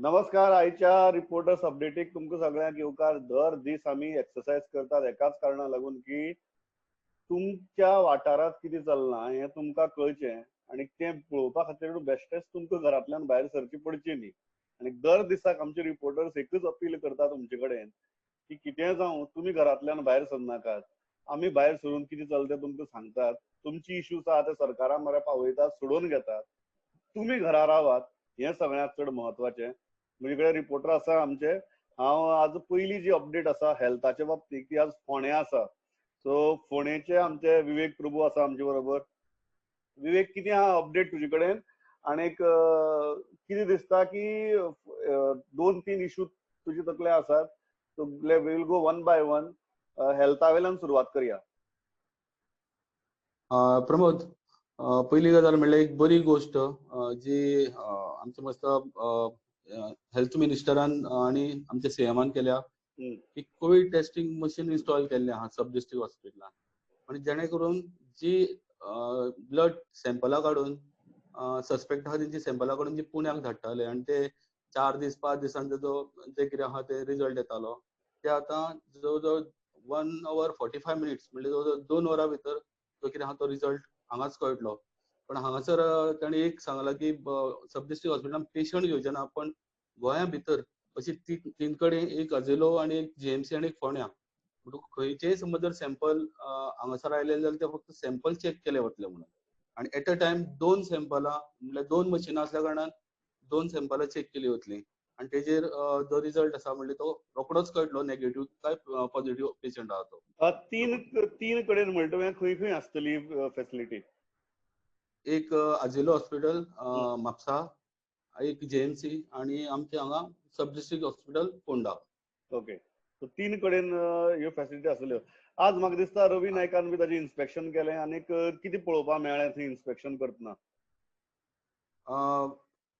नमस्कार. आयच्या रिपोर्टर्स अपडेटीक तुमकां सगळ्यांक येवकार. दर दीस आमी एक्सरसायज करतात एकाच कारणाक लागून की तुमच्या वाठारांत कितें चल्लां हें तुमकां कळचें आनी तें पळोवपा खातीर बेश्टेच तुमकां घरांतल्यान भायर सरची पडची न्ही. आनी दर दिसाक आमचे रिपोर्टर्स एकच अपील करतात तुमचे कडेन की कितेंय जावं तुमी घरांतल्यान भायर सरनाकात. आमी भायर सरून कितें चलता तें तुमकां सांगतात. तुमची इश्यूज आहा ते सरकारा मरे पावयतात, सोडोवन घेतात. तुमी घरा रावात हें सगळ्यांत चड म्हत्वाचें. म्हजे कडेन रिपोर्टर आसा आमचे. हांव आज पयली जी अपडेट आसा हेल्थाच्या बाबतींत ती आज फोंड्या आसा. सो फोंडेचे आमचे विवेक प्रभू आसा आमचे बरोबर. विवेक, कितें आहा अपडेट तुजे कडेन आनी कितें दिसता की 2-3 इशू तुजे तकले आसात? So we'll go one by one. हेल्था वयल्यान सुरवात करया. प्रमोद, पयली गजाल म्हणल्यार एक बरी गोश्ट जी आमचे मस्त हेल्थ मिनिस्टरान आनी आमच्या सीएमान केल्या की कोवीड टेस्टिंग मशीन इन्स्टॉल केल्लें आहा सब डिस्ट्रिक्ट हॉस्पिटलान, आनी जेणे करून जी ब्लड सॅम्पलां काडून सस्पेक्ट आहा तेंची सॅम्पलां काडून जी पुण्याक धाडटाले आनी ते 4 दीस 5 दिसान तेजो जे कितें आहा ते रिजल्ट येतालो, ते आतां जवळ जवळ 1 hour 45 minutes म्हणजे जवळ जवळ 2 वरां भितर जो कितें आहा तो रिजल्ट हांगाच कळटलो. पण हांगासर ताणें एक सांगलां की सब डिस्ट्रिक्ट हॉस्पिटलान पेशंट घेवचे ना, पण गोंया भितर अशी 3 कडेन, एक अजेलो आनी एक जीएमसी आनी एक फोंड्या, म्हणटकूच खंयचेय समज जर सॅम्पल हांगासर आयले जाल्यार ते फक्त सॅम्पल चॅक केले वतले म्हणून. आनी एट अ टायम 2 सॅम्पलां म्हणल्यार 2 मशिनां आसल्या कारणान 2 सॅम्पलां चॅक केली वतली आनी तेजेर जो रिजल्ट आसा म्हणल्यार तो रोखडोच कळटलो नेगेटीव काय पॉझिटिव्ह पेशंट आहा तो. तीन कडेन म्हणटा तुवें खंय खंय आसतली फॅसिलिटी? एक आजिलो हॉस्पिटल म्हापसा, एक जीएमसी आनी आमचे हांगा sub district hospital Ponda. Okay, so 3 कडेन ह्यो फॅसिलिटी आसल्यो. आज म्हाका दिसता रवी नायकान बी ताजें इन्स्पेक्शन केलें आनी कितें पळोवपाक मेळ्ळें थंय इन्स्पेक्शन करतना?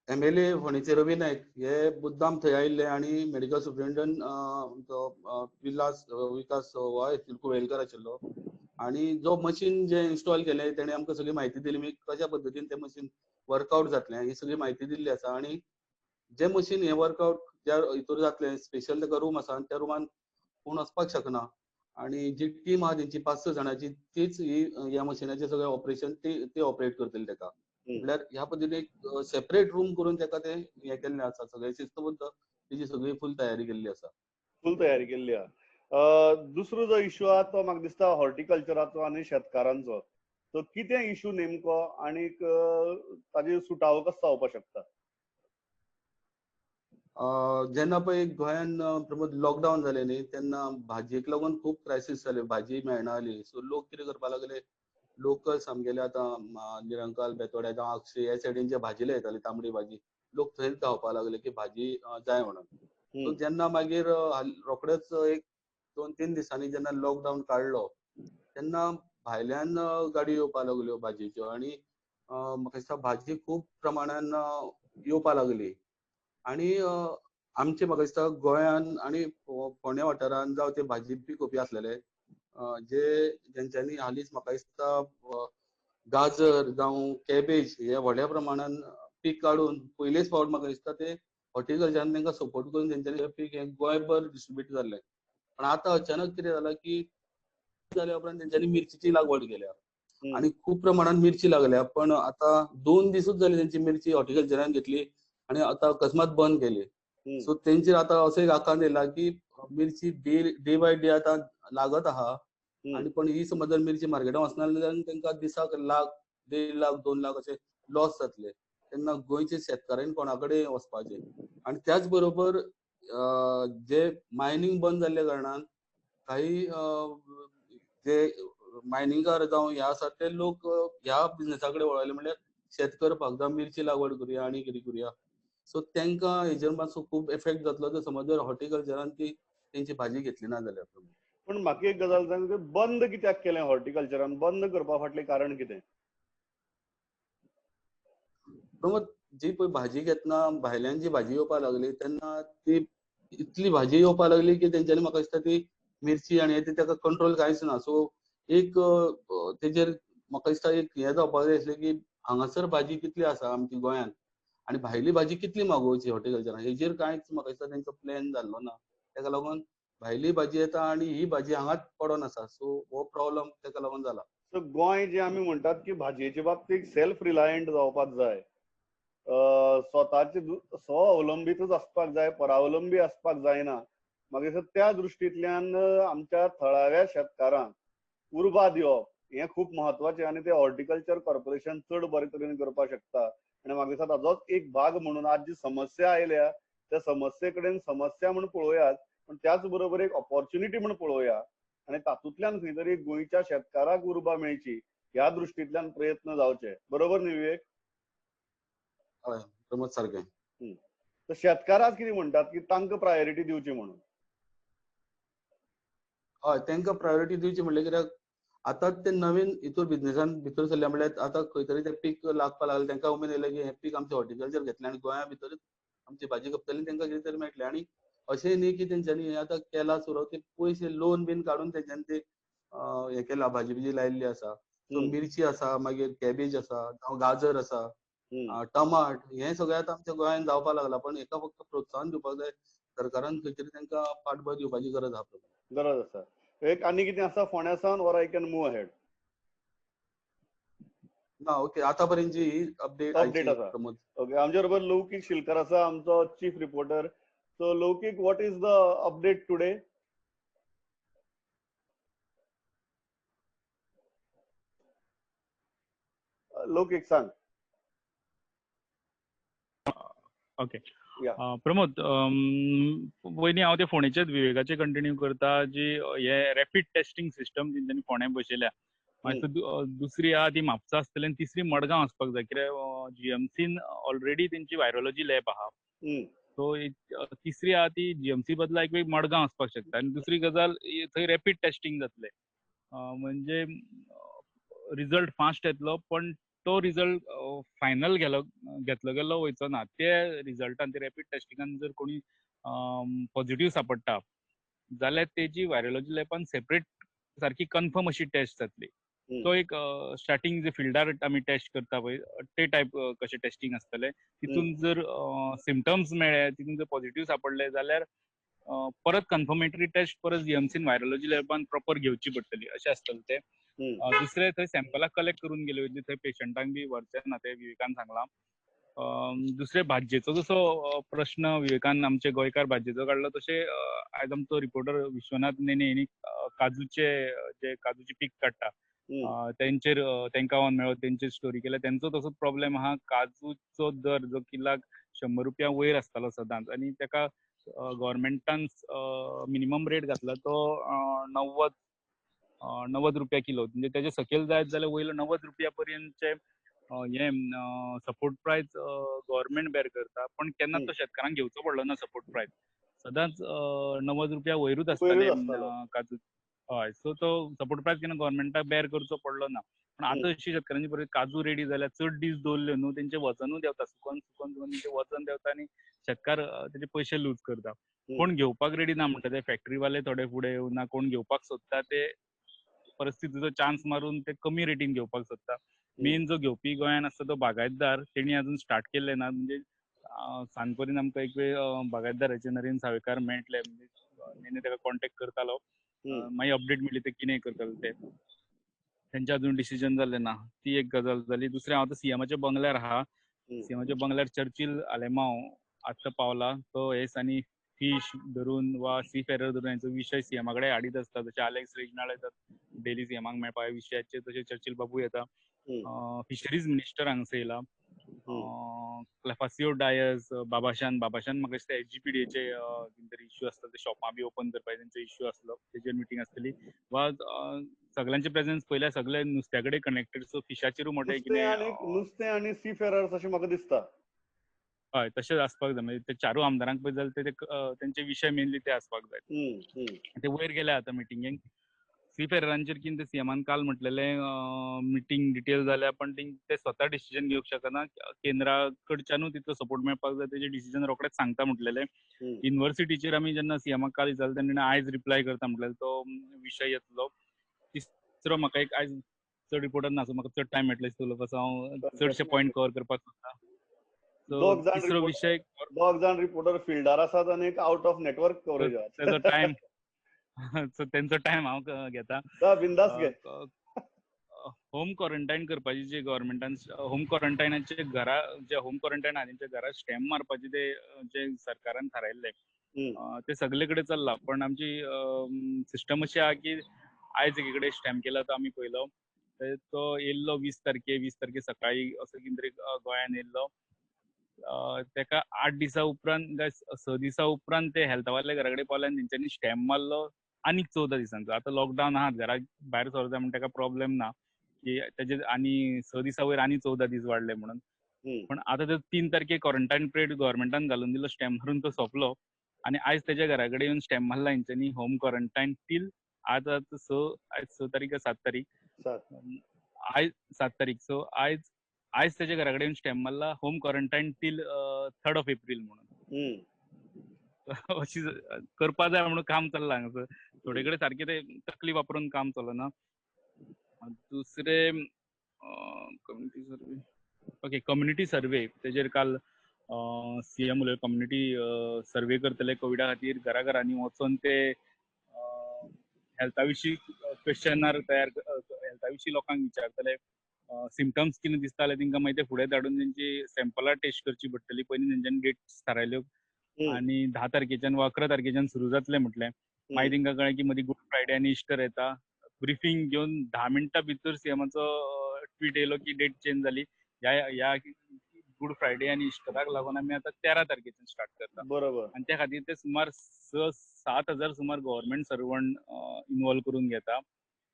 एमएलए फोंडेचे रवी नायक हे मुद्दाम थंय आयिल्ले आनी मेडिकल सुप्रिंटेंडंट आमचो विलास विकास होय कुवेलकर आशिल्लो आनी जो मशीन जे इन्स्टॉल केलें तेणें आमकां सगळी म्हायती दिली मी कशा पद्दतीन तें मशीन वर्कआउट जातलें ही सगळी म्हायती दिल्ली आसा. आनी जे मशीन हें वर्कआउट ज्या हितूर जातलें स्पेशल ताका रूम आसा आनी त्या रुमान कोण वचपाक शकना आनी जी टीम आहा तेंची 5-6 जाणांची तीच ही ह्या मशिनाचें सगळें ऑपरेशन ती ऑपरेट करतली ताका. म्हणल्यार ह्या पद्दतीन एक सेपरेट रूम करून ताका तें हें केल्लें आसा, सगळें शिस्तबद्ध तेजी सगळी फूल तयारी केल्ली आसा. फूल तयारी केल्ली आहा. दुसरो जो इशू आहा तो म्हाका दिसता हॉर्टिकल्चराचो आनी शेतकारांचो. सो कितें इशू नेमको आनी ताजेर सुटावो कसो जावपाक शकता? जेन्ना पळय गोंयान प्रमोद लॉकडावन जालें न्ही तेन्ना भाजयेक लागून खूब क्रायसीस जाले, भाजी मेळना जाली. सो लोक कितें करपाक लागले, लोकल आमगेले आतां निरंकाल, बेतोड्या जावं आगशी ह्या सायडीन जे भाजी लायताले तांबडी भाजी, लोक थंयच धांवपाक लागले की भाजी जाय म्हणून. सो जेन्ना मागीर रोखडेच 1-2-3 दिसांनी जेन्ना लॉकडावन काडलो तेन्ना भायल्यान गाडी येवपाक लागल्यो भाजयेच्यो आनी म्हाका दिसता भाजी खूब प्रमाणान येवपाक लागली. आनी आमचे म्हाका दिसता गोंयान आनी फोंड्या वाठारान जावं ते भाजी पिकोवपी आसलेले जे जेंच्यांनी हालींच म्हाका दिसता गाजर जावं कॅबेज हे व्हडल्या प्रमाणान पीक काडून पयलेच फावट म्हाका दिसता ते हॉर्टिकल्चरान तांकां सपोर्ट करून तेंच्यांनी पीक हें गोंयभर डिस्ट्रिब्यूट जाल्लें. पण आतां अचानक कितें जालां की जाल्या उपरांत तेंच्यांनी मिरचीची लागवड केल्या आनी खूब प्रमाणान मिरची लागल्या. पण आतां 2 दिसूच जाले तेंची मिरची हॉर्टिकल्चरान घेतली आनी आतां अकस्मात बंद केली. सो तेंचेर आतां असो एक आकांत येयला की मिरची डे बाय डे आतां लागत आहा आनी पण ही समज जर मिरची मार्केटान वचना जाल्यार तांकां दिसाक लाख, 1.5 लाख, 2 लाख अशे लॉस जातले. तेन्ना गोंयचे शेतकाऱ्यांनी कोणा कडेन वचपाचें? आनी त्याच बरोबर जे मायनींग बंद जाल्ल्या कारणान काही जे मायनिंगार जावं हे आसा ते लोक ह्या बिजनेसा कडेन वळले, म्हणल्यार शेत करपाक जावं मिरची लागवड करुया आनी कितें करुया. सो तांकां हेजेर मातसो खूब एफेक्ट जातलो जर समज जर हॉर्टिकल्चरान ती तेंची भाजी घेतली ना जाल्यार. पण म्हाका एक गजाल सांग, बंद कित्याक केलें हॉर्टिकल्चरान? बंद करपा फाटलें कारण कितें? प्रमोद, जी पळय भाजी घेतना भायल्यान जी भाजी येवपाक लागली तेन्ना ती इतली भाजी येवपाक लागली की तेंच्यांनी म्हाका दिसता ती मिरची आनी ते ताका कंट्रोल कांयच ना. सो एक तेजेर म्हाका दिसता एक हें जावपाक जाय आसलें की हांगासर भाजी कितली आसा आमची गोंयान आनी भायली भाजी कितली मागोवची हॉर्टिकल्चरान हेजेर कांयच म्हाका दिसता तेंचो प्लॅन जाल्लो ना. तेका लागून भायली भाजी येता आनी ही भाजी हांगाच पडोन आसा. सो हो प्रॉब्लम तेका लागून जाला. सो गोंय जे आमी म्हणटात की भाजयेचे बाबतीत सेल्फ रिलायंट जावपाक जाय, स्वताचे स्वावलंबीतच आसपाक जाय, परावलंबी आसपाक जायना. मागीर त्या दृश्टींतल्यान आमच्या थळाव्या शेतकारांक उर्बा दिवप हें खूब म्हत्वाचें आनी ते हॉर्टिकल्चर कॉर्पोरेशन चड बरे तरेन करपाक शकता. आनी म्हाका दिसता ताजोच एक भाग म्हणून आज जी समस्या आयल्या त्या समस्ये कडेन समस्या म्हूण पळोवयात, पण त्याच बरोबर एक ऑपॉर्च्युनिटी म्हूण पळोवया आनी तातूंतल्यान खंय तरी गोंयच्या शेतकाराक उर्बा मेळची ह्या दृश्टींतल्यान प्रयत्न जावचे. बरोबर न्ही विवेक? हय प्रमोद, सारकें. तर शेतकाराक कितें म्हणटात की तांकां प्रायोरिटी दिवची म्हणून? हय, तांकां प्रायोरिटी दिवची म्हणल्यार कित्याक आतां ते नवीन हितूर बिजनेसान भितर सरले म्हणल्यार आतां खंय तरी ते पीक लागपाक लागले, तांकां उमेद येयले की हें पीक आमचें हॉर्टिकल्चर घेतलें आनी गोंया भितरूच आमची भाजी खपतली, तांकां कितें तरी मेळटलें. आनी अशें न्ही की तेंच्यांनी हें आतां केलां सुरू, ते पयशे लोन बीन काडून तेंच्यांनी ते हें केलां, भाजी बिजी लायिल्ली आसा. सो मिरची आसा, मागीर कॅबेज आसा, जावं गाजर आसा, टमाट, हें सगळें आतां आमच्या गोंयांत जावपाक लागलां. पण हेका फक्त प्रोत्साहन दिवपाक जाय, सरकारान खंय तरी तांकां पाठबळ दिवपाची गरज आसा. गरज आसा. एक आनी कितें आसा फोंड्या सावन or I can move ahead? ना, ओके, आतां पर्यंतची ही अपडेट अपडेट आसा. ओके, आमच्या बरोबर लौकीक शिलकर आसा, आमचो chief reporter. So Laukik, what is the update today? Laukik सांग. ओके प्रमोद, पयलीं हांव ते फोंडेचेच विवेकाचे कंटिन्यू करता. जी हे रॅपीड टेस्टिंग सिस्टम तेंच्यांनी फोंड्या बसयल्या, मागीर दुसरी आहा ती म्हापसा आसतली आनी तिसरी मडगांव आसपाक जाय. कित्याक जीएमसीन ऑलरेडी तेंची वायरोलॉजी लॅब आहा. सो तिसरी आहा ती जीएमसी बदला एक वेळ मडगांव आसपाक शकता. आनी दुसरी गजाल, थंय रॅपीड टेस्टिंग जातलें, म्हणजे रिजल्ट फास्ट येतलो, पण तो रिजल्ट फायनल घेतलो गेल्लो वयचो ना. ते रिजल्टान, ते रॅपीड टेस्टिंगान जर कोणी पॉझिटिव्ह सापडटा जाल्यार तेजी व्हायरोलॉजी लॅबान सेपरेट सारकी कन्फर्म अशी टेस्ट जातली. तो एक स्टार्टिंग जे फिल्डार आमी टेस्ट करता पळय ते टायप कशें टेस्टिंग आसतलें. तितून जर सिमटम्स मेळ्ळे, तितून जर पॉझिटिव्ह सापडले जाल्यार परत कन्फर्मेटरी टेस्ट परत जीएमसीन व्हायरोलॉजी लॅबान प्रॉपर घेवची पडटली, अशें आसतलें तें. दुसरें, थंय सॅम्पलां कलेक्ट करून गेले वयतली, थंय पेशंटांक बी व्हरचें ना, तें विवेकान सांगलां. दुसरें, भाजयेचो जसो प्रश्न विवेकान आमचे गोंयकार भाजयेचो काडलो, तशें आयज आमचो रिपोर्टर विश्वनाथ नेने हेणी काजूचे जे काजूची पीक काडटा तेंचेर तेंकां ऑन मेळ्ळो, तेंचेर स्टोरी केल्या. तेंचो तसोच प्रॉब्लेम आहा, काजूचो दर जो किलाक 100 रुपया वयर आसतालो सदांच, आनी तेका गव्हर्मेंटान मिनिमम रेट घातला तो 90 रुपया किलो, म्हणजे तेजे सकयल जायत जाल्यार वयलो 90 रुपया पर्यंतचे हे सपोर्ट प्रायस गव्हर्मेंट बेर करता. पण केन्ना तो शेतकारांक घेवचो पडलो ना सपोर्ट प्रायस, सदांच 90 रुपया वयरूच आसताले काजू. हय, सो तो सपोर्ट प्रायस केन्ना गव्हर्मेंटाक बेर करचो पडलो ना. पण आतां अशी शेतकारांची परिस्थिती, काजू रेडी जाल्यार चड दीस दवरल्यो न्हू, तेंचें वजनूय देंवता, सुकोन सुकोन सुकोन तेंचें वजन देंवता आनी शेतकार तेजे पयशे लूज करता. कोण घेवपाक रेडी ना म्हणटा ते फॅक्टरीवाले थोडे फुडें येवना, कोण घेवपाक सोदता ते परिस्थितीचो चान्स मारून ते कमी रेटीन घेवपाक सोदता. मेन जो घेवपी गोंयान आसता तो बागायतदार, तेणी अजून स्टार्ट केल्ले ना. म्हणजे सानपरीन आमकां एक वेळ बागायतदाराचे नरेंद्र सावेकार मेळटले, म्हणजे तेका कॉन्टेक्ट करतालो, मागीर अपडेट मेळ्ळी ते कितें करताले ते, तेंचे अजून डिसिजन जालें ना. ती एक गजाल जाली. दुसरें, हांव आतां सीएमाच्या बंगल्यार आहा. सीएमाच्या बंगल्यार चर्चिल आलेमांव आतां पावला. तो हे दिसांनी फिश धरून वा सी फेरर धरून हेंचो विशय सीएमा कडेन हाडीत आसता. जशें आलेक्स रेजिनाल्ड येतात डेली सीएमाक मेळपा विशयाचेर, तशें चर्चिल बाबू येता. फिशरीज मिनिस्टर हांगसर येयला, क्लेफासियो डायस, बाबाशान. बाबाशान म्हाका दिसता एसजीपीडीएचे कितें तरी इश्यू आसता, ते शॉपां बी ओपन करपाचे तेंचो इश्यू आसलो, तेजेर मिटींग आसतली. वा सगळ्यांचे प्रेझेन्स पयल्यार सगळे नुस्त्या कडेन कनेक्टेड, सो फिशाचेरूय मोठें कितें नुस्तें आनी सी फेरर्स अशें म्हाका दिसता. हय, तशेंच आसपाक जाय. म्हणजे ते चारूय आमदारांक पळय जाल्यार ते तेंचे विशय मेनली ते आसपाक जाय. ते वयर गेले आतां मिटिंगेक. सी फेररांचेर कितें ते सीएमान काल म्हटलेलें मिटींग डिटेल जाल्या, पण ते स्वता डिसिजन घेवंक शकना, केंद्रा कडच्यानूय तितलो सपोर्ट मेळपाक जाय, तेजें डिसिजन रोखडेच सांगता म्हटलेलें. युनिवर्सिटीचेर आमी जेन्ना सीएमाक काल विचारलें तेन्ना आयज रिप्लाय करता म्हटलेलें, तो विशय येतलो. तिसरो, म्हाका एक आयज चड रिपोर्टर ना, सो म्हाका चड टायम मेळटलो उलोवपाचो, हांव चडशे पॉयंट कवर करपाक सोदता. तिसरो विशय, 2 जाण रिपोर्टर फिल्डार आसात आनी एक आउट ऑफ नेटवर्क कवरेज आसा. तेजो टायम सो तेंचो टायम हांव घेता. बिंदास घे. होम क्वॉरंटायन करपाची जे गव्हर्मेंटान होम क्वॉरंटायनाचे घरा जे होम क्वॉरंटायन आहा तेंच्या घरा स्टॅम्प मारपाचे ते जे सरकारान थारायल्ले ते सगळे कडेन चल्ला. पण आमची सिस्टम अशी आहा की आयज एके कडेन स्टॅम्प केला तो आमी पयलो, तो येयल्लो 20 तारखे सकाळी असो कितें तरी गोंयान येयल्लो. तेका 8 दिसा उपरांत काय 6 दिसा उपरांत ते हेल्थावाले घरा कडेन पावले आनी तेंच्यांनी स्टॅम्प मारलो आनीक 14 दिसांचो. आतां लॉकडावन आहा, घरा भायर सरता म्हण तेका प्रॉब्लेम ना की तेजे आनी 6 दिसा वयर आनी 14 दीस वाडले म्हणून. पण आतां ते 3 तारखे क्वॉरंटायन पिरियड गव्हर्मेंटान घालून दिलो, स्टॅम्प मारून तो सोंपलो आनी आयज तेज्या घरा कडेन येवन स्टॅम्प मारला हेंच्यांनी होम क्वॉरंटायन टील आज आतां 6 तारीख 7 तारीख, आयज 7 तारीख. सो आयज तेज्या घरा कडेन स्टॅम्प मारला home quarantine till 3 April म्हणून. अशी करपा जाय म्हणून काम चल्लां हांगासर. थोडे कडेन सारकें ते तकली वापरून काम चलना. दुसरे community survey, okay community survey तेजेर काल सीएम उलयलो. कम्युनिटी सर्वे करतले कोविडा खातीर, घरा घरांनी वचोन ते हेल्था विशीं क्वेश्चनार तयार, हेल्था विशीं लोकांक विचारतले, सिमटम्स कितें दिसता जाल्यार तेंकां मागीर ते फुडें धाडून तेंची सॅम्पलां टेस्ट करची पडटली. पयलीं तेंच्यांनी डेट्स थारायल्यो आनी 10 तारखेच्यान वा 11 तारखेच्यान सुरू जातलें म्हटलें. मागीर तेंकां कळ्ळें की मदीं गुड फ्रायडे आनी इस्टर येता. ब्रिफींग घेवन 10 मिनटां भितर सीएमाचो ट्वीट येयलो की डेट चेंज जाली, ह्या गुड फ्रायडे आनी इस्टराक लागून आमी आतां 13 तारखेच्यान स्टार्ट करता. बरोबर. आनी त्या खातीर ते सुमार 6-7 हजार सुमार गव्हर्मेंट सर्वंट इनवॉल्व करून घेता.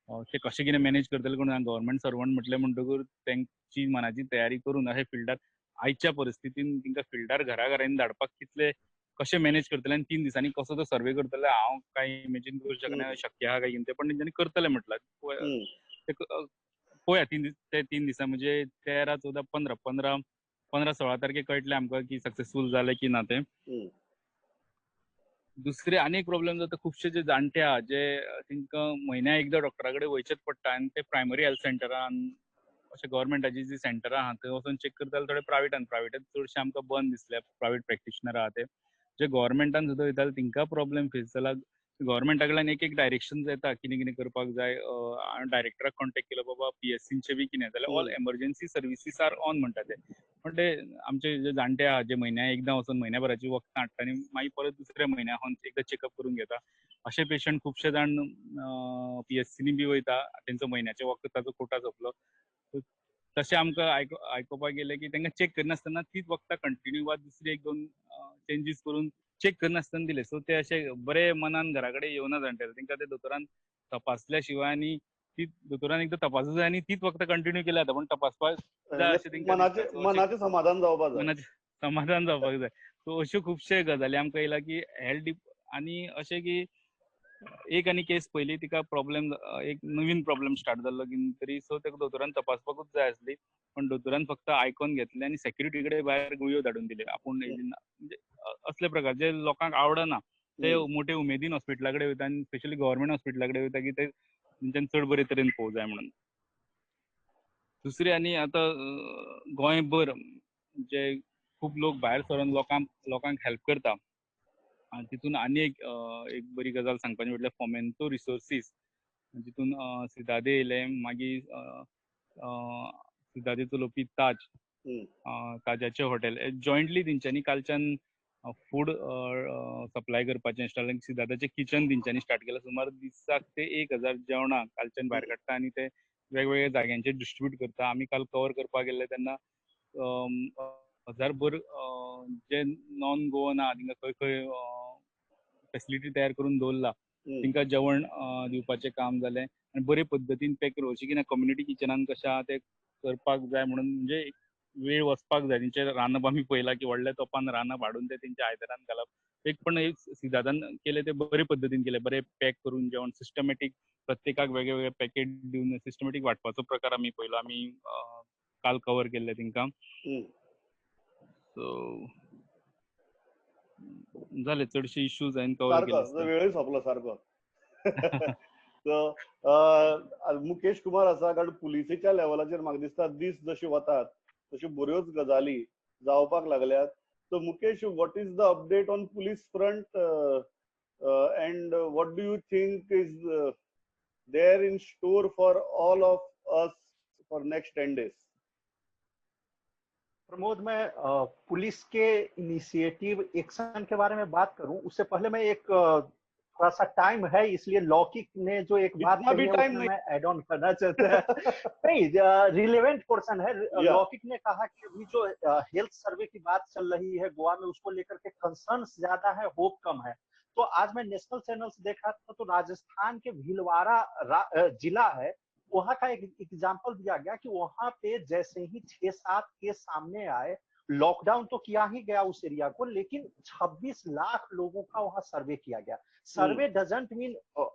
ते कशें कितें मॅनेज करतले कोण, गव्हर्मेंट सर्वंट म्हटलें म्हणटकूच तेंची मनाची तयारी करून अशें फिल्डार आयच्या परिस्थितीन तेंकां फिल्डार घरा घरांनी धाडपाक कितले कशें मॅनेज करतले आनी 3 दिसांनी कसो तो सर्वे करतले हांव कांय इमेजीन करूं शकना, शक्य आहा काय कितें तें, पण तेंच्यांनी करतले म्हटलां. ते पळोवया 3 दिसां म्हणजे 13, 14, 15, 15, 16 तारखे कळटलें आमकां की सक्सेसफूल जालें की ना तें. दुसरे आनी एक प्रॉब्लेम जाता, खुबशे जे जाणटे आहा जे तेंकां म्हयन्या एकदां डॉक्टरा कडेन वयचेंच पडटा आनी ते प्रायमरी हेल्थ सेंटरान अशें गव्हर्मेंटाची जी सेंटरां आहा थंय वचून चॅक करता जाल्यार थोडे प्रायवेटान, प्रायवेटान चडशे आमकां बंद दिसले प्रायवेट प्रॅक्टिशनर आहा ते. जे गव्हर्मेंटान सुद्दां वयताले तेंकां प्रॉब्लेम फेस जाला. गव्हर्मेंटा कडल्यान एक एक डायरेक्शन येता कितें कितें करपाक जाय. डायरेक्टराक कॉन्टेक्ट केलो बाबा पीएससींचे बी कितें जाल्यार all emergency services are on म्हणटा ते. पण ते आमचे जे जाणटे आहा जे म्हयन्या एकदां वचून म्हयन्या भराची वखदां हाडटा आनी मागीर परत दुसऱ्या म्हयन्या एकदां चॅकअप करून घेता, अशे पेशंट खुबशे जाण पीएससीनी बी वयता, तेंचो म्हयन्याचे वखदाचो कोटा सोंपलो. तशें आमकां आयकुपाक गेलें की तांकां चॅक करनासतना तीच वखदां कंटिन्यू वा दुसरी 1-2 चेंजीस करून चॅक करनासतना दिले. सो ते अशे बरे मनान घरा कडेन येवना जाणटे, तांकां ते दोतोरान तपासल्या शिवाय आनी ती दोतोरान एकदां तपासूं जाय आनी तीच वखदां कंटिन्यू केल्या जाता, पण तपासपाक जाय अशें तांकां मनाचें समाधान जावपाक जाय, मनाचें समाधान जावपाक जाय. सो अश्यो खुबशे गजाली आमकां येयला की हेल्थ आनी अशें की एक आनी केस पयली तिका प्रॉब्लेम, एक नवीन प्रॉब्लेम स्टार्ट जाल्लो कितें तरी. सो तेका दोतोरान तपासपाकूच जाय आसली, पण दोतोरान फक्त आयकोन घेतलें आनी सेक्युरिटी कडेन भायर गुळयो धाडून दिल्यो आपूण म्हणजे असले प्रकार जे लोकांक आवडना ते मोठे उमेदीन हॉस्पिटला कडेन वयता आनी स्पेशली गव्हर्मेंट हॉस्पिटला कडेन वयता की ते तेंच्यान चड बरे तरेन पळोवंक जाय म्हणून. दुसरी आनी आतां गोंयभर जे खूब लोक भायर सरून लोकांक हेल्प करता, तितून आनी एक बरी गजाल सांगपाची म्हटल्यार फोमेंतो रिसोर्सीस, जितून सिदादे येयले, मागीर सिदादे चलोवपी ताज, ताजाचें हॉटेल जॉयंटली तेंच्यांनी कालच्यान फूड सप्लाय करपाचें स्टार्ट, सिदादाचें किचन तेंच्यांनी स्टार्ट केलां. सुमार दिसाक ते 1000 जेवणां कालच्यान भायर काडटा आनी ते वेगवेगळ्या जाग्यांचेर डिस्ट्रिब्यूट करता. आमी काल कवर करपाक गेल्ले तेन्ना 1000 जे नॉन गोवन आहा तेंकां खंय खंय फेसिलिटी तयार करून दवरला, तेंकां जेवण दिवपाचें काम जालें आनी बरे पद्दतीन पॅक करून अशें की ना कम्युनिटी किचनान कशें आहा तें करपाक जाय म्हणून, म्हणजे वेळ वचपाक जाय. तेंचें रांदप आमी पळयलां की व्हडल्या तोपान रांदप हाडून ते तेंच्या आयदनान घालप. एक पण एक सिदादान केलें तें बरे पद्दतीन केलें, बरें पॅक करून जेवण सिस्टमॅटीक प्रत्येकाक वेगळे वेगळे पॅकेट दिवन सिस्टमॅटीक वांटपाचो प्रकार आमी पळयलो, आमी काल कवर केल्ले तेंकां. सो जाले चडशे इश्यूज हांवें कवर केले. वेळूय सोंपलो सारको. मुकेश कुमार आसा, कारण पुलिसेच्या लेवलाचेर म्हाका दिसता दीस जशे वतात तश्यो बऱ्योच गजाली जावपाक लागल्यात. So Mukesh, what is the update on police front and what do you think is there in store for all of us for next 10 days? Pramod, मैं police K initiative action K बारे में बात करूं उससे पहले मैं एक थोड़ा सा टाइम है इसलिए लौकिक ने जो एक बात कही है उसमें मैं ऐड ऑन करना चाहता है। नहीं, रिलेवेंट पोर्शन है। लौकिक ने कहा कि अभी जो हेल्थ सर्वे की बात चल रही है गोवा में उसको लेकर के कंसर्न्स ज्यादा है, होप कम है। तो आज मैं नेशनल चैनल से देखा था तो राजस्थान के भीलवाड़ा जिला है, वहां का एक एग्जाम्पल दिया गया कि वहां पे जैसे ही 6-7 केस सामने आए, लॉकडाउन तो किया ही गया उस एरिया को, लेकिन 26 लाख लोगों का वहां सर्वे किया गया। Survey doesn't mean,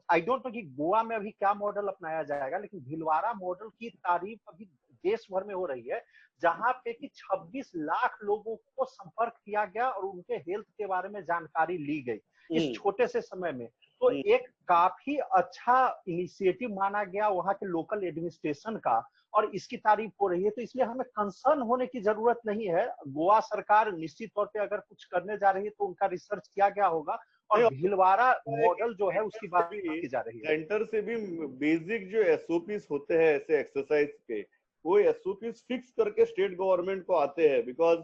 I don't know कि गोवा में अभी क्या मॉडल अपनाया जाएगा, लेकिन भीलवाड़ा मॉडल की तारीफ अभी देश भर में हो रही है, जहां पे कि 26 लाख लोगों को संपर्क किया गया और उनके हेल्थ के बारे में जानकारी ली गई इस छोटे से समय में। तो एक काफी अच्छा इनिशिएटिव माना गया वहां के लोकल एडमिनिस्ट्रेशन का और इसकी तारीफ हो रही है। तो इसलिए हमें कंसर्न होने की जरूरत नहीं है। गोवा सरकार निश्चित तौर पे अगर कुछ करने जा रही है तो उनका रिसर्च किया गया होगा और भीलवाड़ा मॉडल जो है उसकी बात की जा रही है। सेंटर से भी बेसिक जो एसओपीस होते हैं ऐसे एक्सरसाइज के, वो एसओपीस फिक्स करके स्टेट गवर्नमेंट को आते हैं, because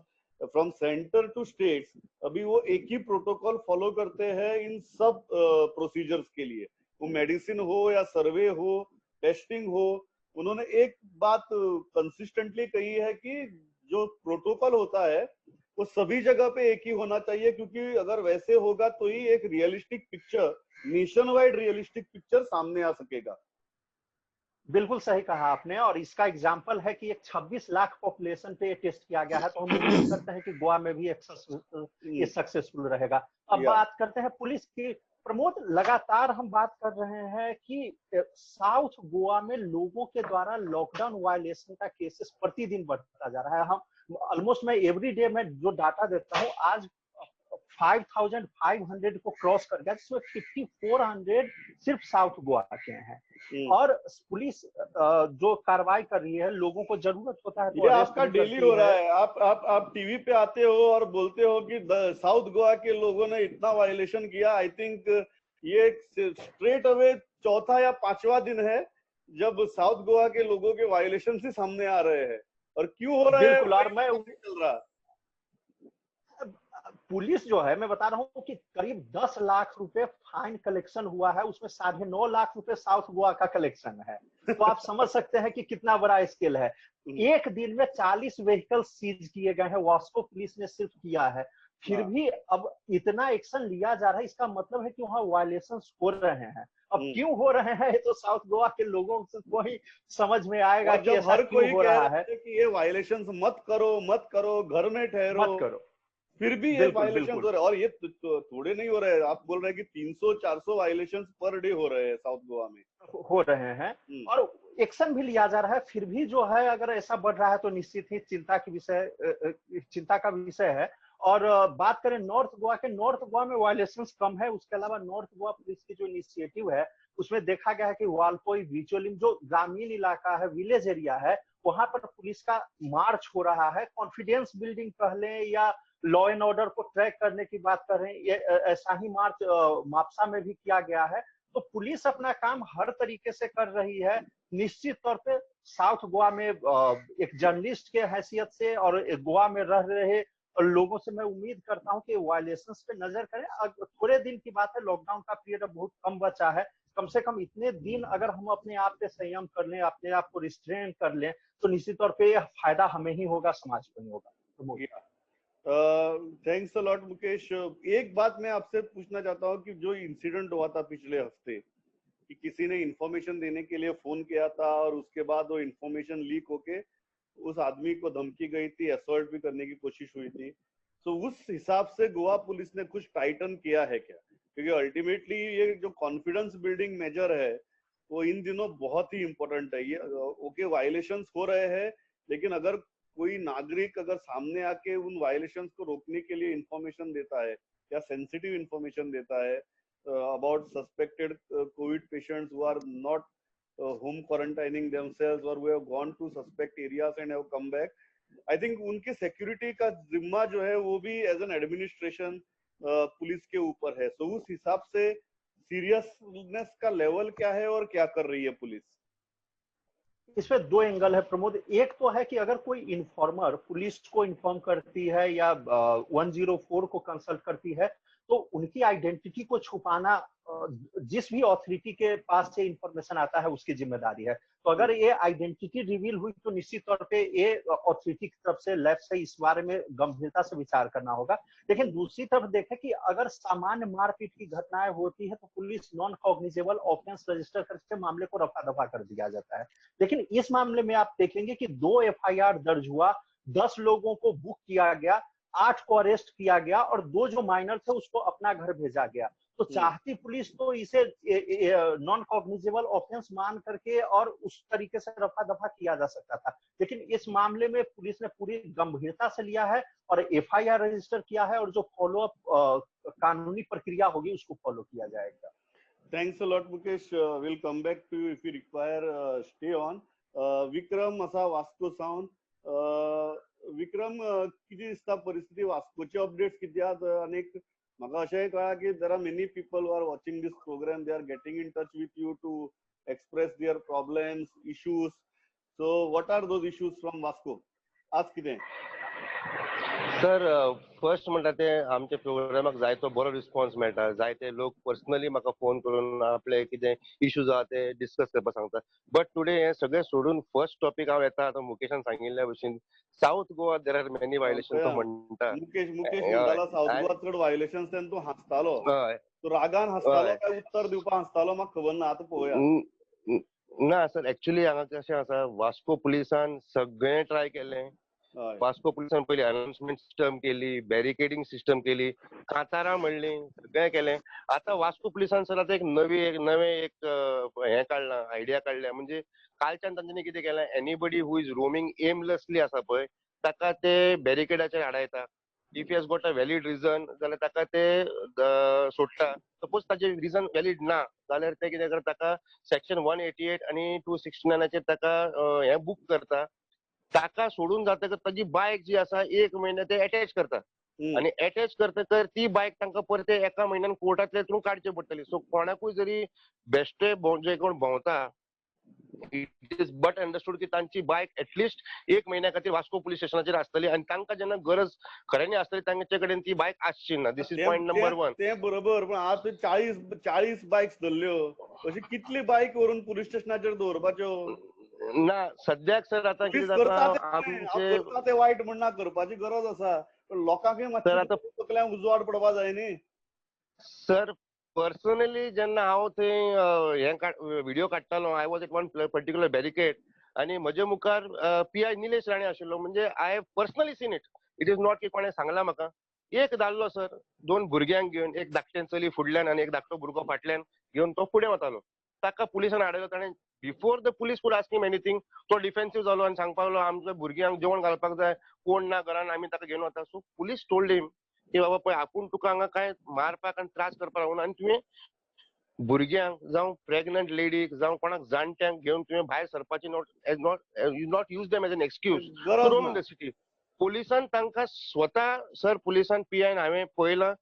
from centre to states अभी वो एक ही प्रोटोकॉल फॉलो करते हैं इन सब प्रोसीजर्स के लिए, वो मेडिसिन हो या सर्वे हो, टेस्टिंग हो। उन्होंने एक बात कंसिस्टेंटली कही है कि जो प्रोटोकॉल होता है वो सभी जगह पे एक ही होना चाहिए, क्योंकि अगर वैसे होगा तो ही एक realistic picture, nation wide realistic picture सामने आ सकेगा। बिल्कुल सही कहा आपने, और इसका एग्जाम्पल है कि एक 26 लाख पॉपुलेशन पे ये टेस्ट किया गया है, तो हम उम्मीद करते हैं कि गोवा में भी ये सक्सेसफुल रहेगा। अब बात करते हैं पुलिस की। प्रमोद, लगातार हम बात कर रहे हैं कि साउथ गोवा में लोगों के द्वारा लॉकडाउन वायलेशन का केसेस प्रतिदिन बढ़ता जा रहा है। हम ऑलमोस्ट, मैं एवरी डे मैं जो डाटा देता हूँ, आज 5,500 को क्रॉस कर गया, जिसमें 5,400 सिर्फ साउथ गोवा के हैं। और पुलिस जो कार्रवाई कर रही है, लोगों को जरूरत होता है तो ये आपका डेली हो रहा है। आप टीवी पे आते हो और बोलते हो कि साउथ गोवा के लोगों ने इतना वायलेशन किया। I think ये स्ट्रेट अवे चौथा या पांचवा दिन है जब साउथ गोवा के लोगों के वायलेशन से सामने आ रहे हैं, और क्यों हो रहा है मैं चल रहा। पुलिस जो है, मैं बता रहा हूँ कि करीब 10 लाख रुपए फाइन कलेक्शन हुआ है, उसमें 9.5 लाख रुपए साउथ गोवा का कलेक्शन है। तो आप समझ सकते हैं कि कितना बड़ा स्केल है। एक दिन में 40 व्हीकल सीज किए गए हैं, वास्को पुलिस ने सिर्फ किया है। फिर भी अब इतना एक्शन लिया जा रहा है, इसका मतलब है कि वहाँ वायलेशन हो रहे हैं। अब क्यों हो रहे हैं तो साउथ गोवा के लोगों को ही समझ में आएगा कि ऐसा हर क्यों कोई हो रहा है कि ये वायलेशन मत करो, मत करो, घर में ठहरो, मत करो, फिर भी ये वायलेशन हो रहे हैं। और ये थोड़े नहीं हो रहे हैं, आप बोल रहे हैं कि 300-400 वायलेशन पर डे हो रहे हैं साउथ गोवा में हो रहे हैं, और एक्शन भी लिया जा रहा है। फिर भी जो है अगर ऐसा बढ़ रहा है तो निश्चित ही चिंता का विषय है। और बात करें north Goa K, north Goa में वायलेशन कम है। उसके अलावा नॉर्थ गोवा पुलिस की जो इनिशिएटिव है उसमें देखा गया है कि वालपोई, बिचोलिम जो ग्रामीण इलाका है, विलेज एरिया है, वहां पर पुलिस का मार्च हो रहा है। कॉन्फिडेंस बिल्डिंग कह लें या लॉ एंड ऑर्डर को ट्रैक करने की बात कर रहे हैं, ये ऐसा ही मार्च मापसा में भी किया गया है। तो पुलिस अपना काम हर तरीके से कर रही है। निश्चित तौर पे साउथ गोवा में एक जर्नलिस्ट के हैसियत से और गोवा में रह रहे लोगों से मैं उम्मीद करता हूं कि वायलेशंस पे नजर करें। थोड़े दिन की बात है, लॉकडाउन का पीरियड अब बहुत कम बचा है। कम से कम इतने दिन अगर हम अपने आप पे संयम कर लें, अपने आप को रिस्ट्रेन कर लें, तो निश्चित तौर पे फायदा हमें ही होगा, समाज को ही होगा। Thanks a lot Mukesh. एक बात मैं आपसे पूछना चाहता हूँ कि जो इंसिडेंट हुआ था पिछले हफ्ते कि किसी ने इंफॉर्मेशन देने के लिए फोन किया था और उसके बाद वो इंफॉर्मेशन लीक होके उस आदमी को धमकी गई थी, असॉल्ट भी करने की कोशिश हुई थी, तो उस हिसाब से गोवा पुलिस ने कुछ टाइटन किया है क्या? क्योंकि अल्टीमेटली ये जो कॉन्फिडेंस बिल्डिंग मेजर है वो इन दिनों बहुत ही इम्पोर्टेंट है। ये ओके वायलेशंस हो रहे हैं, लेकिन अगर कोई नागरिक अगर सामने आके उन वायलेशंस को रोकने के लिए इंफॉर्मेशन देता है या सेंसिटिव इंफॉर्मेशन देता है about suspected COVID patients who are not home quarantining themselves or who have gone to suspect areas and have come back, I think उनकी सिक्योरिटी का जिम्मा जो है वो भी एज एन एडमिनिस्ट्रेशन पुलिस के ऊपर है. सो उस हिसाब से सीरियसनेस का लेवल क्या है और क्या कर रही है पुलिस? इसमें दो एंगल है प्रमोद. एक तो है कि अगर कोई इन्फॉर्मर पुलिस को इन्फॉर्म करती है या 104 को कंसल्ट करती है तो उनकी आइडेंटिटी को छुपाना जिस भी अथॉरिटी के पास से इंफॉर्मेशन आता है उसकी जिम्मेदारी है. तो अगर ये आइडेंटिटी रिवील हुई तो निश्चित तौर पे ये अथॉरिटी की तरफ से लेफ्ट से इस बारे में गंभीरता से विचार करना होगा. लेकिन दूसरी तरफ देखें कि अगर सामान्य मारपीट की घटनाएं होती है तो police non cognizable offence register करके मामले को रफा दफा कर दिया जाता है. लेकिन इस मामले में आप देखेंगे कि 2 FIR दर्ज हुआ, 10 लोगों को बुक किया गया, 8 को अरेस्ट किया गया और 2 जो माइनर थे उसको अपना घर भेजा गया. तो चाहती पुलिस तो इसे नॉन कॉग्निजेबल ऑफेंस मान करके और उस तरीके से रफा दफा किया जा सकता था, लेकिन इस मामले में पुलिस ने पूरी गंभीरता से लिया है और FIR register किया है और जो फॉलोअप कानूनी प्रक्रिया होगी उसको फॉलो किया जाएगा. Thanks a lot Mukesh, will come back to you if you require, stay on. Vikram असा वास्को सावन. विक्रम, कितें दिसता परिस्थिती वास्कोचे अपडेट्स कितें आहात? आनी म्हाका अशेंय कळ्ळां की there are many people who are watching this program, they are getting in touch with you to express their problems, issues. So what are those issues from Vasco? आज कितें? सर, फर्स्ट म्हणटा ते आमच्या प्रोग्रामाक जायतो बरो रिस्पॉन्स मेळटा. जायते लोक पर्सनली म्हाका फोन करून आपले कितें इश्यूज आहा ते डिस्कस करपाक सांगता. बट टुडे हें सगळें सोडून फर्स्ट टॉपीक हांव येता आतां मुकेशान सांगिल्ल्या भशेन South Goa there are many violation म्हणटा. मुकेश म्हणटालो सावथ गोवा चड व्हायलेशन, तेन्ना तूं हांसतालो. तूं रागान हांसतालो काय उत्तर दिवपाक हांसतालो म्हाका खबर ना, आतां पळोवया. ना सर, एक्चुअली हांगा कशें आसा, वास्को पुलिसान सगळें ट्राय केलें. वास्को पुलिसान पयली अनाउन्समेंट सिस्टम केली, बॅरिकेडिंग सिस्टम केली, कांतारां म्हणली, सगळें केलें. आतां वास्को पुलिसान सर आतां एक नवी एक नवें एक हें काडलां, आयडिया काडल्या. म्हणजे कालच्यान तांच्यांनी कितें केलें, anybody who is roaming aimlessly आसा पळय ताका ते बॅरिकेडाचेर आडायता. If he has got a valid reason जाल्यार ताका ते सोडटा. सपोज ताचें रिजन व्हॅलीड ना जाल्यार ते कितें करता, ताका सेक्शन 188 आनी 269 ताका हें बूक करता. ताका सोडून जातकच ताजी बायक जी आसा एक म्हयने ते एटॅच करता आनी एटॅच करतकर ती बायक तांकां परते एका म्हयन्यान कोर्टांतले थ्रू काडची पडटली. सो कोणाकूय जरी बेश्टे जे कोण भोंवता, it is but understood की तांची बायक एटलिस्ट एक म्हयन्या खातीर वास्को पुलीस स्टेशनाचेर आसतली आनी तांकां जेन्ना गरज खऱ्यांनी आसतली तांचे कडेन ती बायक आसची ना. This is point number 1. ते बरोबर, पण आज 40 बायक्स धरल्यो, अशी कितली बायक व्हरून पुलीस स्टेशनाचेर दवरपाच्यो? ना सद्याक सर आतां कितें जाता, आमचे ते वायट म्हणना, करपाची गरज आसा, पण लोकांकय मातशें तकल्यांक उजवाड पडपा जाय न्ही सर. पर्सनली जेन्ना हांव थंय हें व्हिडियो काडटालो, I was at one particular barricade आनी म्हजे मुखार PI Nilesh Rane आशिल्लो. म्हणजे I have personally seen it, it is not की कोणें सांगलां म्हाका. एक दादलो सर 2 भुरग्यांक घेवन, एक धाकटें चली फुडल्यान आनी एक धाकटो भुरगो फाटल्यान घेवन तो फुडें वतालो. ताका पुलिसान आडयलो. ताणें before the police could ask him anything तो डिफेन्सीव जालो आनी सांगपाक लागलो आमच्या भुरग्यांक जेवण घालपाक जाय, कोण ना घरान, आमी ताका घेवन वता. सो पुलीस टोल्ड हिम की बाबा पळय आपूण तुका हांगा कांय मारपाक आनी त्रास करपाक लागून आनी तुवें भुरग्यांक जावं प्रेग्नंट लेडीक जावं कोणाक जाणट्यांक घेवन तुवें भायर सरपाची not not you not use them as an excuse to roam in the city. पुलिसान तांकां स्वता सर, पुलिसान PI हांवें पळयलां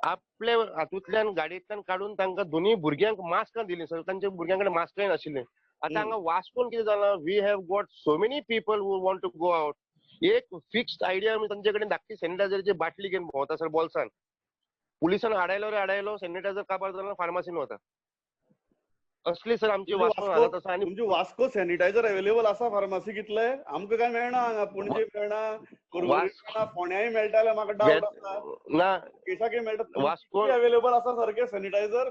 आपले हातूंतल्यान गाडयेंतल्यान काडून तांकां दोनूय भुरग्यांक मास्कां दिलीं सर. तांच्या भुरग्यां कडेन मास्कांय नाशिल्लीं. आतां हांगा वास्कोन कितें जालां, we have got so many people who want to go out. एक फिक्स्ड आयडिया तांचे कडेन धाकटी सॅनिटायझरची बाटली घेवन भोंवता सर बोल्सान. पुलिसान आडायलो रे आडायलो, सॅनिटायझर काबार जालो, फार्मासीन वता. असली सर आमची वास्को हालत आसा. आनी तुमची वास्को सॅनिटायझर अवेलेबल आसा फार्मासी कितले? आमकां काय मेळना हांगा, पणजे मेळना, मेळना, फोंड्याय मेळटाले म्हाका डावट आसा ना, केशाकय मेळटा. वास्को अवेलेबल आसा सारके सॅनिटायझर?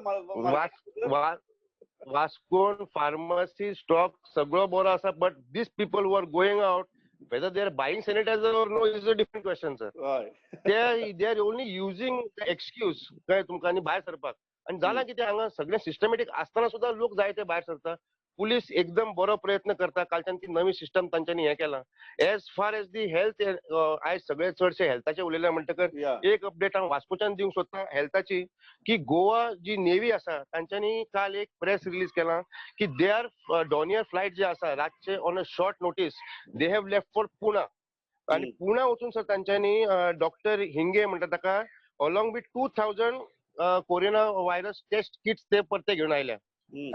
वास्कोन फार्मासी स्टॉक सगळो बरो आसा, but these people who are going out, whether they are buying sanitizer or no is a different question sir. They are only using the excuse काय तुमकां आनी भायर सरपाक. आनी जालां कितें हांगा सगळें सिस्टमॅटीक आसतना सुद्दां लोक जायते भायर सरता. पुलीस एकदम बरो प्रयत्न करता. कालच्यान ती नवी सिस्टम तांच्यांनी हें केलां. As far as the health, आयज सगळे चडशे हेल्थाचे उलयले म्हणटकर एक अपडेट हांव वास्कोच्यान दिवंक सोदता हेल्थाची, की गोवा जी नेवी आसा तांच्यांनी काल एक प्रेस रिलीज केलां की they are Dornier flight जे आसा रातचे on a short notice they have left for Pune. आनी पुणा वचून सर तांच्यांनी डॉक्टर हिंगे म्हणटा ताका along with 2000 corona virus test kits ते परते घेवन आयल्या.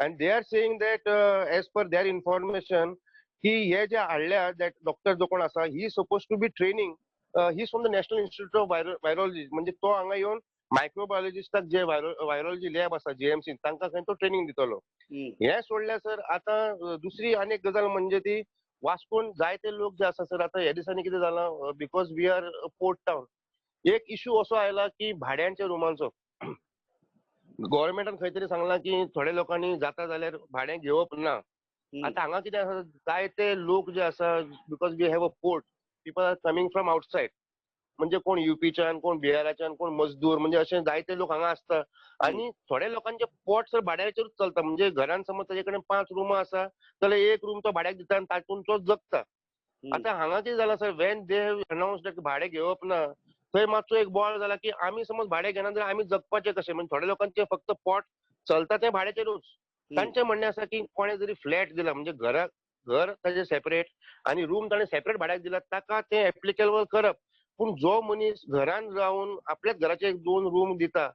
And they are saying that as per their information की हे जे हाडल्या that doctor जो कोण आसा he suppose to be training, he from the National Institute of Virology, म्हणजे तो हांगा येवन मायक्रोबायोलॉजिस्टाक जे व्हायरोलॉजी लॅब आसा जीएमसी तांकां खंय तो ट्रेनिंग दितलो. हे सोडल्यार सर आतां दुसरी आनी एक गजाल म्हणजे ती वास्कोन जायते लोक जे आसा सर आतां ह्या दिसांनी कितें जालां, because we are port town, एक इशू असो आयला की भाड्यांच्या रुमांचो. गव्हर्मेंटान खंय तरी सांगलां की थोड्या लोकांनी जाता जाल्यार भाडें घेवप ना. आतां हांगा कितें आसा, जायते लोक जे आसा because we have a port, people are coming from outside, म्हणजे कोण युपीच्यान, कोण बिहाराच्यान, कोण मजदूर, म्हणजे अशे जायते लोक हांगा आसता. आनी थोड्या लोकांचे पोट सर भाड्याचेरूच चलता, म्हणजे घरान समज ताजे कडेन 5 रुमां आसा जाल्यार एक रूम तो भाड्याक दिता आनी तातूंत तो जगता. आतां हांगा कितें जालां sir, when they have announce that भाडें घेवप ना, थंय मातसो एक बोवाळ जाला की आमी समज भाडें घेना जाल्यार आमी जगपाचें कशें. म्हणजे थोड्या लोकांचें फक्त पोट चलता तें भाड्याचेरूच. तांचें म्हणणें आसा की कोणें जरी फ्लॅट दिला, म्हणजे घराक घर ताजें सेपरेट आनी रूम ताणें सेपरेट भाड्याक दिला, ताका तें एप्लिकेबल करप. पूण जो मनीस घरान रावन आपल्याच घराचे 1-2 रूम दिता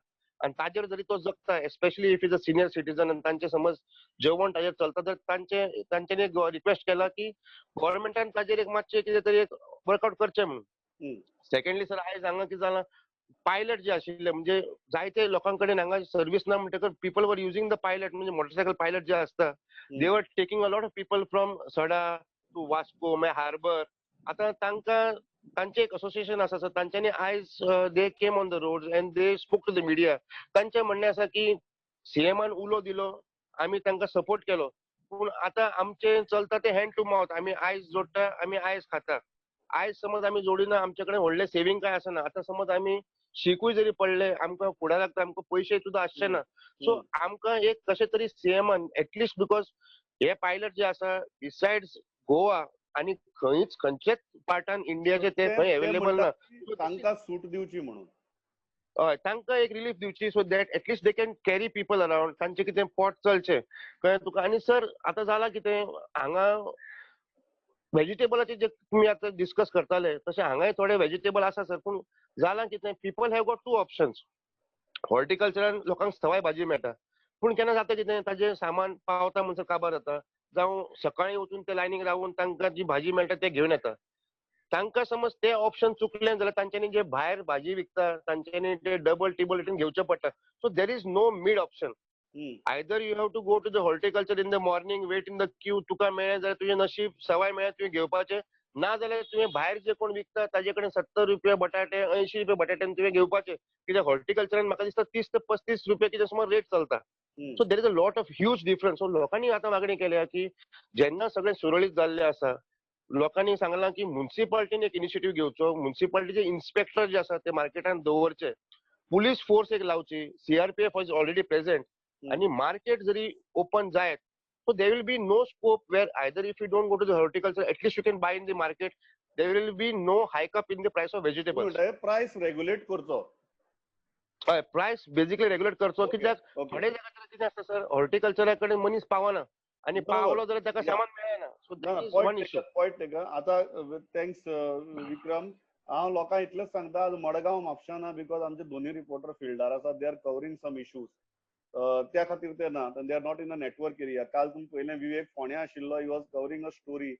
आनी ताजेर जरी तो जगता, especially if is a senior citizen आनी तांचे समज जेवण ताजेर चलता, तर तांच्यांनी एक रिक्वेस्ट केला की गव्हर्मेंटान ताजेर एक मातशें कितें तरी एक वर्कआउट करचें म्हणून. सेकंडली सर आयज हांगा कितें जालां, पायलट जे आशिल्ले, म्हणजे जायते लोकां कडेन हांगा सर्वीस ना म्हणटकच people were using the pilot, म्हणजे मोटरसायकल पायलट जे आसता, they were taking a lot of people from Sada to Vasco मागीर हार्बर. आतां तांकां तांचें एक असोसिएशन आसा सर, तांच्यांनी आयज they came on the road and they spoke to the media. तांचें म्हणणें आसा की सीएमान उलो दिलो, आमी तांकां सपोर्ट केलो, पूण आतां आमचें चलता तें हँड टू मावथ. आमी आयज जोडटा, आमी आयज खाता, आयज समज आमी जोडिना, आमचे कडेन व्हडलें सेवींग कांय आसना. आतां समज आमी शिकूय जरी पडले, आमकां फुडाराक आमकां पयशे सुद्दां आसचे ना. सो आमकां एक कशें तरी सीएमान एटलिस्ट, because हे पायलट जे आसा बिसायड्स गोवा आनी खंयच खंयच्याच पार्टान इंडियाचे ते खंय एवेलेबल ना, तांकां सूट दिवची म्हणून, हय तांकां एक रिलीफ दिवची, so that at least they can carry people around, तांचें कितें पोट चलचें, कळ्ळें तुका. आनी सर आतां जालां कितें, हांगा व्हेजिटेबलाचे जे तुमी आतां डिस्कस करताले तशें हांगाय थोडे व्हेजिटेबल आसा सर, पूण जालां कितें, people have got 2 options. हॉर्टिकल्चरान लोकांक सवाय भाजी मेळटा, पूण केन्ना जाता कितें, ताजें सामान पावता म्हणसर काबार जाता, जावं सकाळीं वचून ते लायनीक रावून तांकां जी भाजी मेळटा ते घेवन येता. तांकां समज ते ऑप्शन चुकलें जाल्यार तांच्यांनी जे भायर भाजी विकता तांच्यांनी ते डबल टिबल रेटीन घेवचें पडटा. So there is no mid option. Either you have to go to the horticulture in the morning, wait in the queue, तुका मेळ्ळें जाल्यार तुजें नशीब, सवाय मेळ्ळें तुवें घेवपाचें, ना जाल्यार तुवें भायर जे कोण विकता ताजे कडेन 70 रुपया बटाटे, 80 रुपया बटाट्यान तुवें घेवपाचें. कित्याक हॉर्टिकल्चरान म्हाका दिसता 30 ते 35 रुपया कितें सुमार रेट चलता. So there is a lot of huge difference. So लोकांनी आतां मागणी केल्या की जेन्ना सगळें सुरळीत जाल्लें आसा, लोकांनी सांगलां की मुन्सिपालिटीन एक इनिशिएटीव घेवचो, मुन्सिपालिटीचे इन्स्पेक्टर जे आसा ते मार्केटान दवरचे, पुलीस फोर्स एक लावची, CRPF is already present, आनी मार्केट जरी ओपन जायत, so there will be no scope where either if you don't go to the horticulture, at least you can buy in the market, there will be no hike up in the price of vegetables. Price regulate करचो, हय प्रायस basically regulate करचो. कित्याक थोडे जाग्यार कितें आसता sir, हॉर्टिकल्चरा कडेन मनीस पावना आनी पावलो जाल्यार ताका सामान मेळना. So that is one issue. Point taken. आतां thanks विक्रम. हांव लोकांक इतलेंच सांगता, आज मडगांव म्हापशा ना, because आमचे दोनूय रिपोर्टर फिल्डार आसा, they are covering some issues, त्या खातीर ते ना, they are not in a network area. काल तुमी पयलें विवेक फोंड्या आशिल्लो, he was covering a story,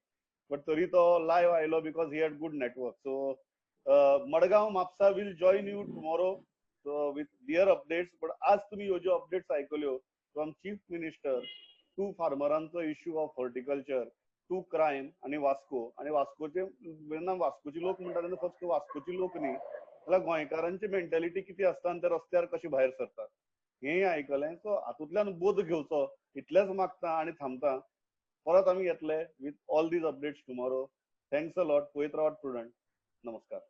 but तरी तो लायव्ह आयलो because he had good network. So Madgaon Mapusa will join you tomorrow with their updates. But आज तुमी ह्यो ज्यो अपडेट्स आयकल्यो from chief minister to फार्मरांचो issue of horticulture to crime आनी वास्को, आनी वास्कोचे जेन्ना वास्कोचे लोक म्हणटा तेन्ना फक्त वास्कोची लोक न्ही जाल्यार गोंयकारांची मेंटेलिटी कितें आसता आनी ते रस्त्यार कशे भायर सरतात हेंय आयकलें. सो हातूंतल्यान बोध घेवचो इतलेंच मागता आनी थांबता. परत आमी येतले with all these updates tomorrow. Thanks a lot. पळयत रावात प्रुडंट. नमस्कार.